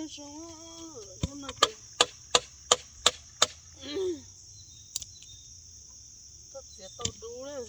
Zoo, hnub no ces tuaj txiav tauj dub lawm.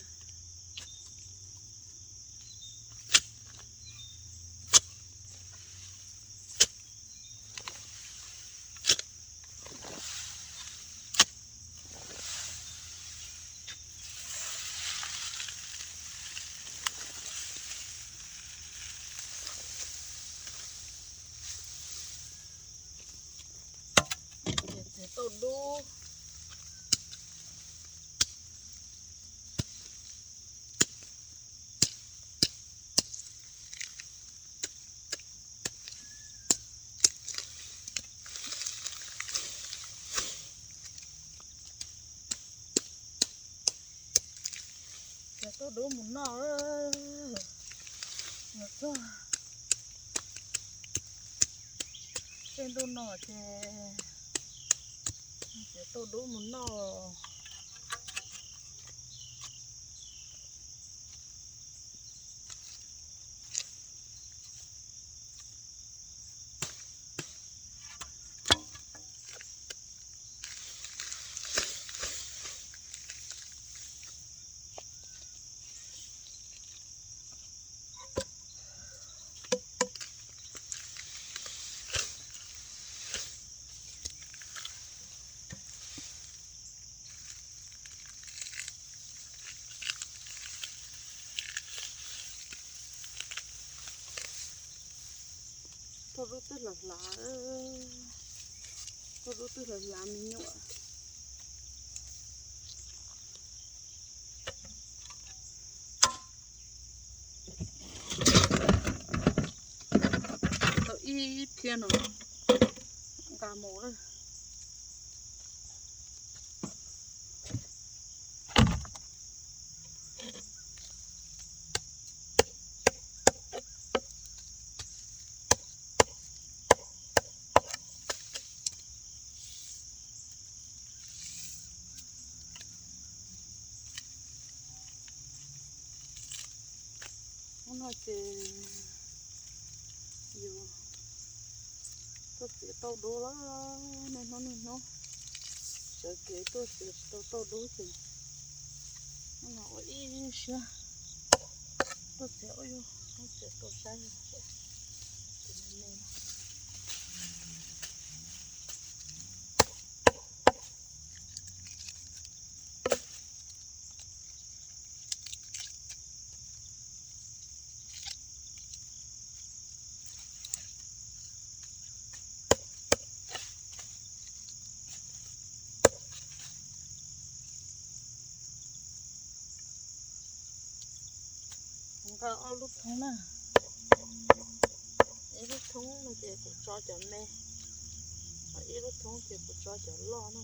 Txiav tauj dub. Txiav tauj dub mus noj. Mus txog tej ntuj no ces txiav tauj dub mus noj. Tauj dub twb hlav hlav, tauj dub twb hlav hlav me nyuam. Tau ib phiab no nqa mus lawm. Hnub no ces yus tuaj txiav tauj dub los niaj hnub niaj hnub sawv kev tuaj txiav tsis tau tauj dub ces hnub no ua ib siab tuaj txiav, ua yus tuaj txiav tau saib tus me me no. Kuv nqa ob lub thoob na, ib lub thoob no ces kuv tso cov me, ib lub thoob ces kuv tso cov loj na.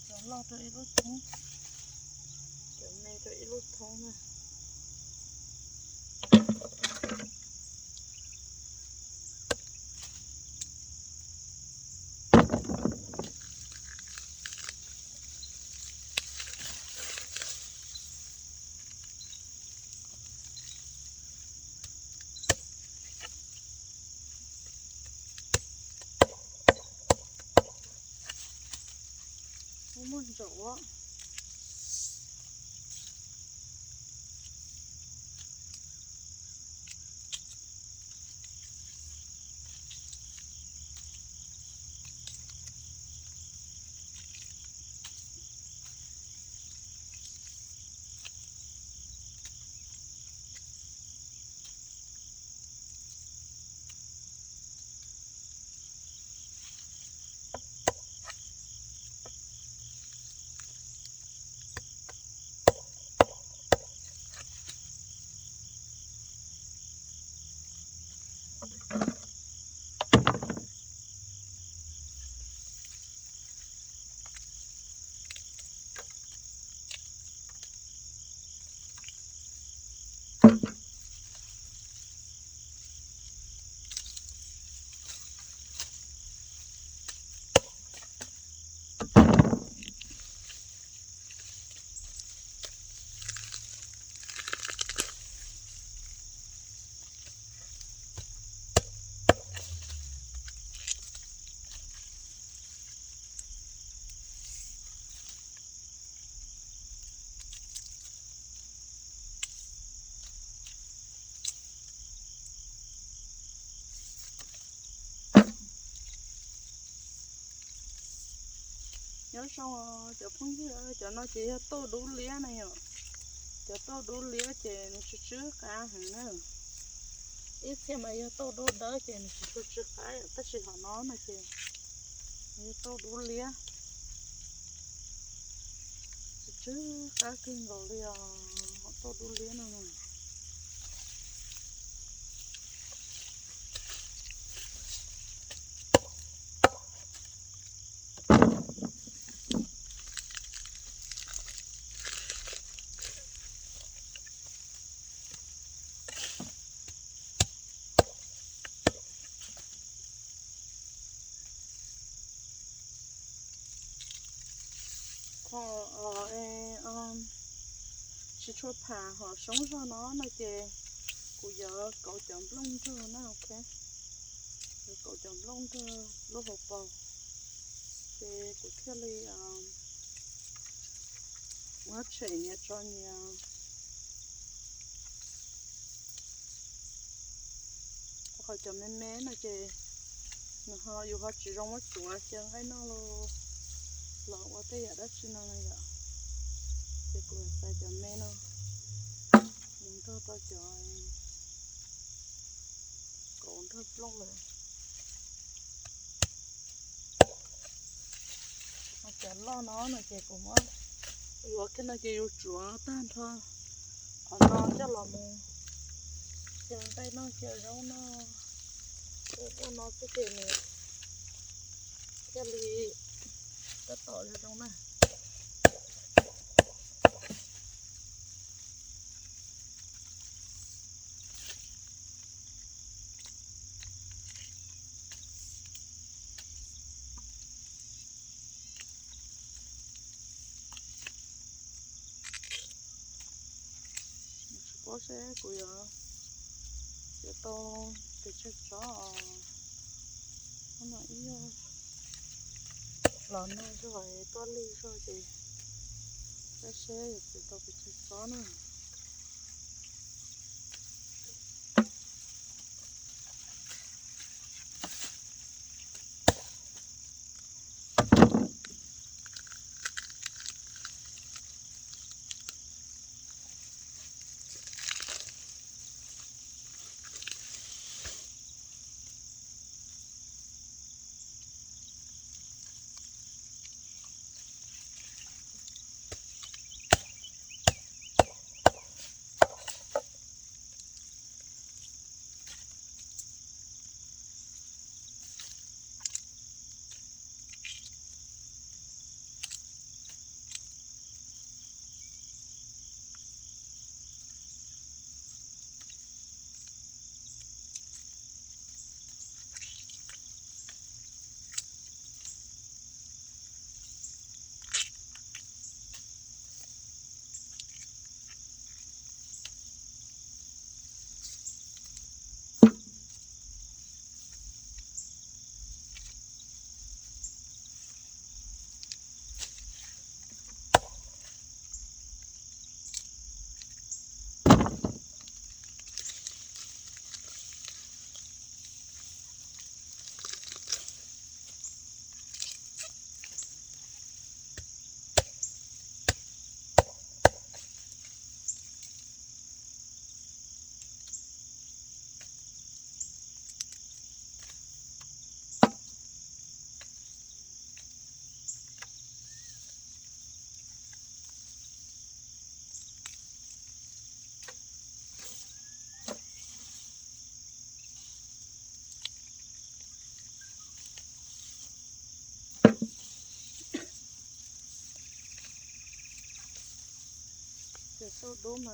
Cov loj rau ib lub thoob, cov me rau ib lub thoob na. Muaj ntsaum. Nyob zoo cov phooj ywg, cov no ces yog tauj dub liab na yom. Cov tauj dub liab ces nws tsw tsw qab heev na. Ib txhia mas yog tauj dub dawb ces nws tsis tshua tsw qab yom, tab sis hom no no ces nws yog tauj dub liab, tsw tsw qab kawg nkaus li os, hom tauj dub liab no. Qhov tsis tshua pham hom soob zog no no ces kuv yuav kauv cov nplooj nrog na, ok. Yuav kauv cov nplooj nrog lub hauv paus, ces kuv thiaj li muab tshem nyias tso nyias. Qhov cov me me no ces nws ho yus ho tsis zoo muab tsuav cia nqaij noj los ua tej yam dab tsi no na yom. Ces kuv xaiv cov me no mus nrog rau cov kauv nrog nplooj lawm. Cov loj no no ces kuv muab yuav kiag no ces yus tsuav tag nrho qhov no coj los mus cia nqaij noj cia zaub noj, ua ua no xwb ces nws thiaj li tab tom zoo na. Tsis paub seb kuv yuav yuav tau pes tsawg tsob os. Hnub no ib los nag zog tuaj lig zog ces saib seb yuav txiav tau pes tsawg tsob na. Ces tauj dub mas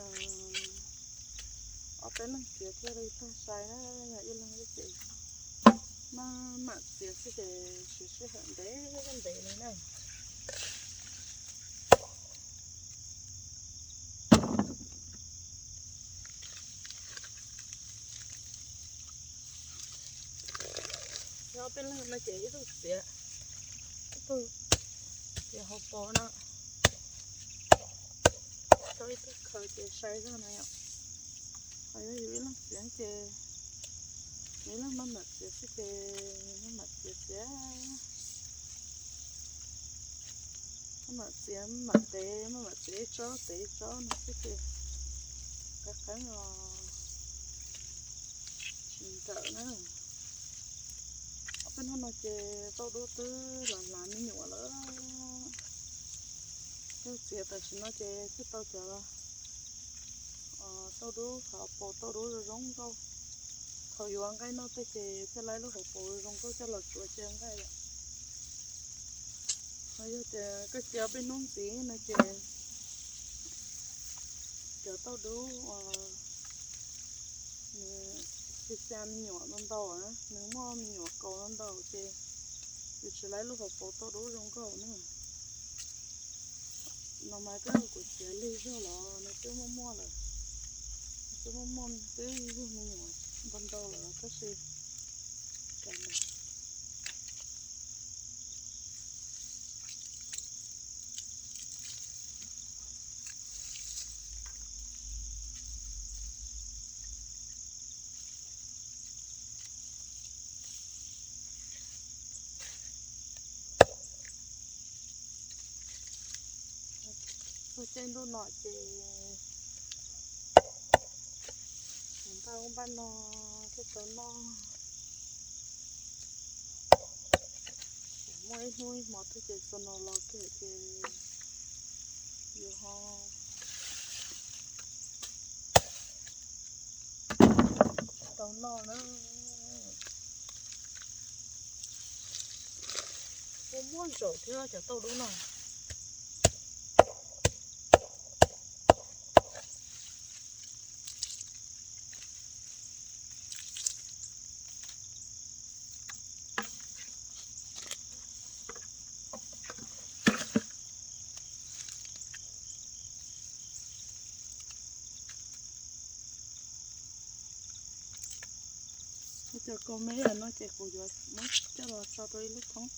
ob peb leeg txiav thiaj li tag sai na, yog ib leeg ces maj mam txiav xwb ces siv sij hawm ntev ntev li na. Yog ob peb leeg no ces ib tug txiav, ib tug txiav hauv paus no, tau ib tug khaws ces sai zog na yom. Ho yog yus ib leeg txiav ces yus ib leeg maj mam txiav xwb ces maj mam txiav txiav. Maj mam txiav, maj mam tev, maj mam tev tsob tev tsob no xwb ces qeeb qeeb os, tsis nrawm na. Ob peb hnub no ces tauj dub twb los hlav me nyuam lawm. Twb txiav tam sim no ces thiaj tau cov tauj dub, hauv paus tauj dub zoo zoo nkauj. Thaum yuav nqaij noj tej ces thiaj laib lub hauv paus zoo zoo nkauj coj los tsuav cia nqaij yom. Ho yog tias koj cia ob peb hnub ntxiv no ces cov tauj dub uas nws xia xya me nyuam ntau ntau, nws muaj me nyuam kaus ntau ntau ces yus tsis laib lub hauv paus tauj dub zoo nkauj na. No mas twb yog kuv txiav lig zog los nws twb muaj muaj lawm, nws twb muaj muaj twb yug me nyuam ntau ntau lawm tab sis Txog caij ntuj no ces npaj ub npaj no thiaj tau noj. Muaj ib hnub ib hmo twg ces xo no los kiag ces yuav ho tau noj na. Kuj muaj ntsaum thiab cov tauj dub no. Cov kaus me no ces kuv yuav muab coj los tso rau ib lub thoob.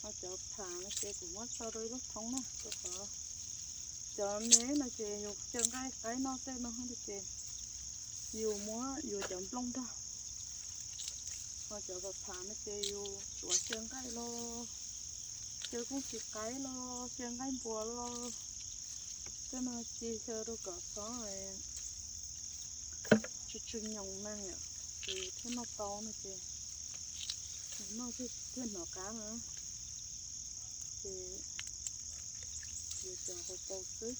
Ho cov pham no ces kuv muab tso rau ib lub thoob na, rau qhov cov me no ces yus cia nqaij qaib noj tej no ces yus muab yuav cov nplooj nrog. Ho cov pham no ces yus tsuav cia nqaij los, cia koob tsis qaib los, cia nqaij npuas los, tej no ci xyaw rau kom txhob tsw tsw nyoos na yom, ces thiaj noj tau no ces noj thiaj hnov qab na. Ces yuav cov hauv paus xwb.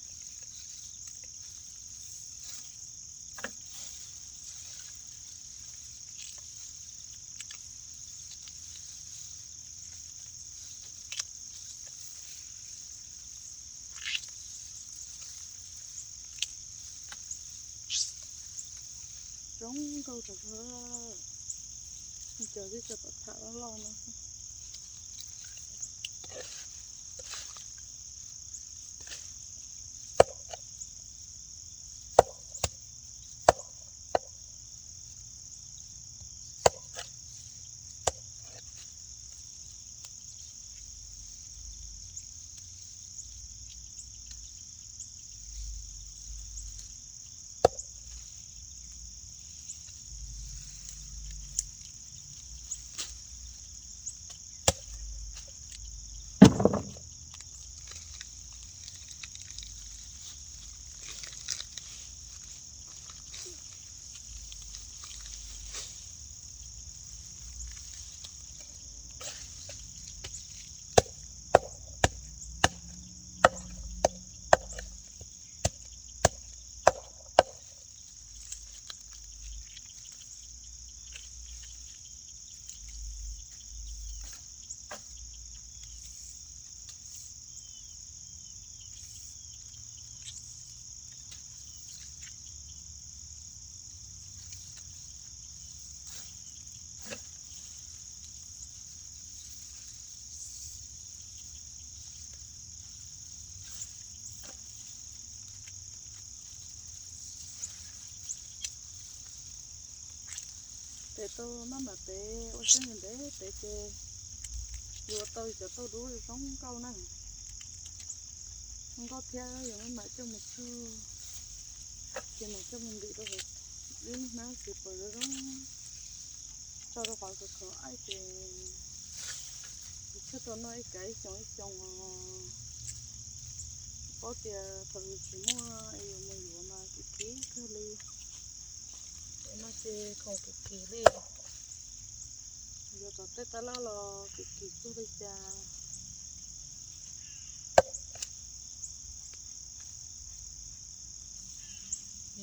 Zoo nkauj rau, cov twb cov pam pham loj loj no. Tes tau maj mam tev ua siab ntev ntev tev ces yuav tau cov tauj dub zoo nkauj na. Zoo nkauj thiab yus maj mam coj mus tsog, ces mam coj mus ntim rau hauv ib lub hnab xwb puas zoo zoo, tso rau qhov khov khov aib ces yus Koj tau noj ib kav ib xyoos ib xyoos os. Paub tias thaum yus tsis muaj es yus mus yuav mas kim kim kawg li. Yuav no ces khoom kim kim li. Yuav tom tej tab laj los kim kim kawg li cas.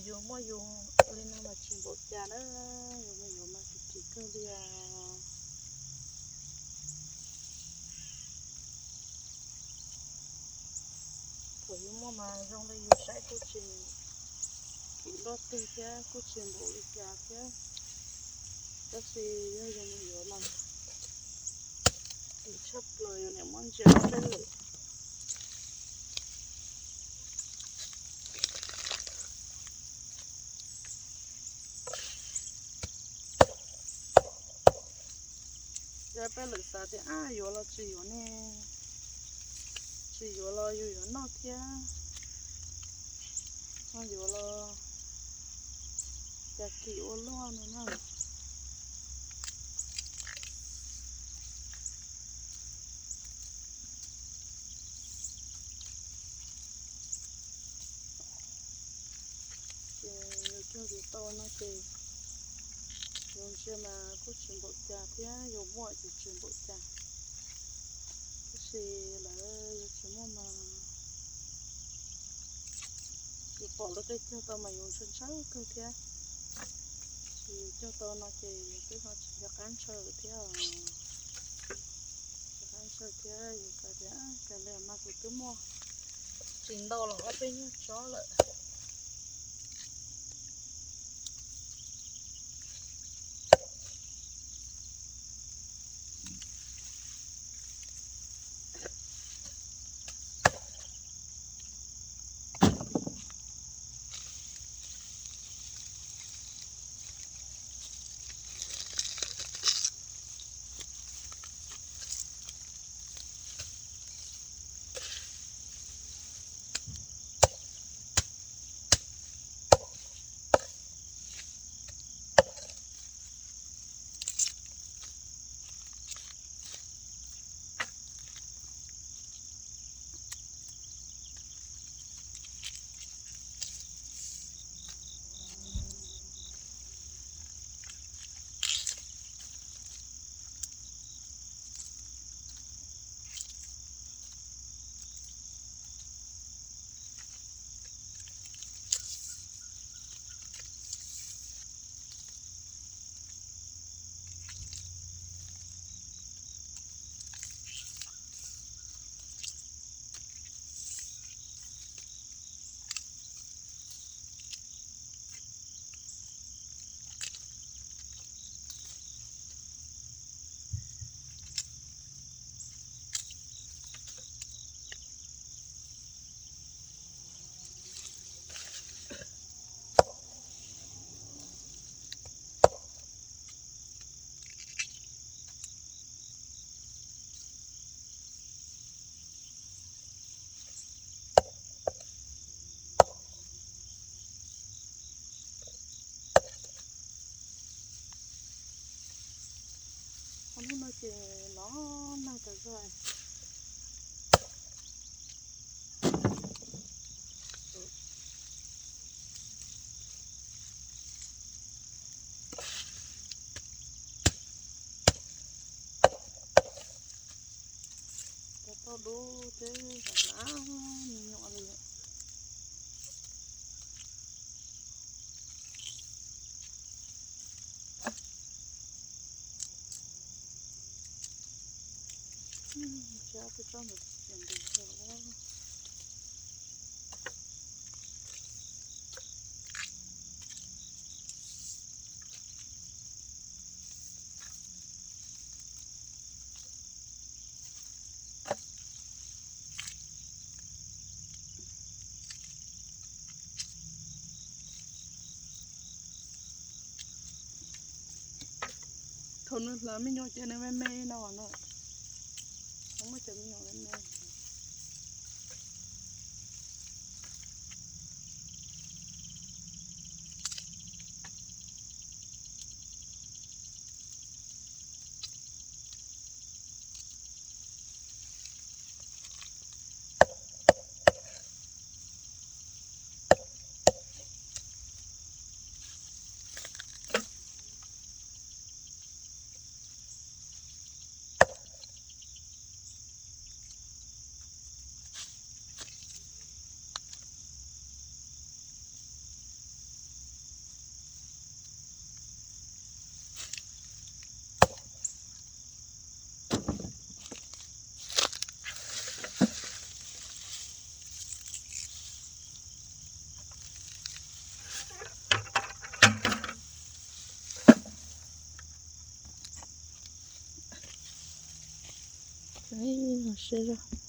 Yus muaj yus li no mas tsis npaum cas na, yus mus yuav mas kim kim kawg li os. Thaum yus muaj mas zoo li yus saib kuj tsis kim luaj twg thiab kuj tsis npaum li cas thiab. Tab sis yog yus mus yuav mas kim tshaj plaws, yus niam muab ntsia peb lwm. Yog peb lwm xav tias ab yuav los tsis yuav ne, tsis yuav los yus yuav noj thiab, ho yuav los cas kim ua luaj no na. Ces yus cog tsis tau no ces yus ntsia mas kuj tsis npaum cas thiab yus muaj ces tsis npaum cas. Tab sis lawv yus tsis muaj mas yus pom luag tej cog tau mas yus ntshaw ntshaw kawg thiab. Tsis cog tau no ces yus twb ho tsis nco qab ntshaw thiab. Nco qab ntshaw thiab yus xav tias cas li mas kuv twb muaj tsis ntau los ob peb nyuag tsob lawm. Ob hnub no ces los nag tas zog. Cov toj dub twb hlav me nyuam li. Tsis ob peb tsob ntawd ces ntev zog. Thaum nws hlav me nyuam ces nws me me no na. Muaj cov me nyuam me me. Siab zog.